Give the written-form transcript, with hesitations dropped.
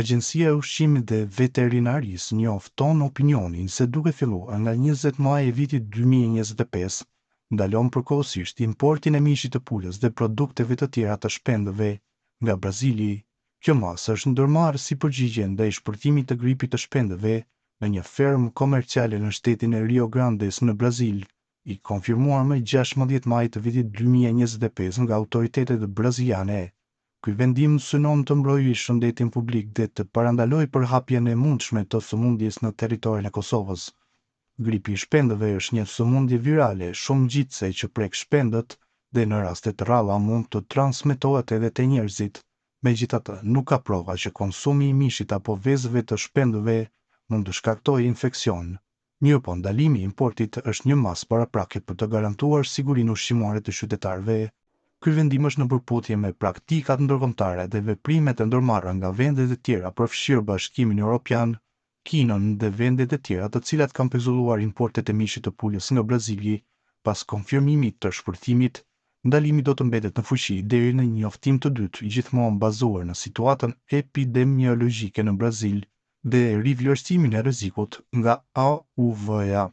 Agjencia e Ushqimit dhe Veterinarisë njofton opinionin se duke filluar nga 20 maji i vitit 2025, ndalon përkohësisht importin e mishit të pulës dhe produkteve të tjera të shpendëve nga Brazili. Kjo masë është ndërmarrë si përgjigje ndaj shpërthimit të gripit të shpendëve në një fermë komerciale në shtetin e Rio Grandes në Brazil, i konfirmuar më 16 maj të vitit 2025 nga autoritetet braziliane. Ky vendim synon të mbrojë shëndetin publik dhe të parandalojë përhapjen e mundshme të sëmundjes në territorin e Kosovës. Gripi i shpendëve është një sëmundje virale shumë ngjitëse që prek shpendët dhe në raste të rralla mund të transmetohet edhe te njerëzit. Megjithatë, nuk ka prova që konsumi i mishit apo vezëve të shpendëve mund të shkaktojë infeksion. Mirëpo, ndalimi i importit është një masë paraprake për të garantuar sigurinë ushqimore të qytetarëve. Ky vendim është në përputhje me praktikat ndërkombëtare dhe veprimet e ndërmarra nga vendet e tjera, përfshirë Bashkimin Evropian, Kinën dhe vendet e tjera të cilat kanë pezulluar importet e mishit të pulës nga Brazili pas konfirmimit të shpërthimit. Ndalimi do të mbetet në fuqi deri në një njoftim të dytë, gjithmonë bazuar në situatën epidemiologjike në Brazil dhe rivlerësimin e rrezikut nga AUV-ja.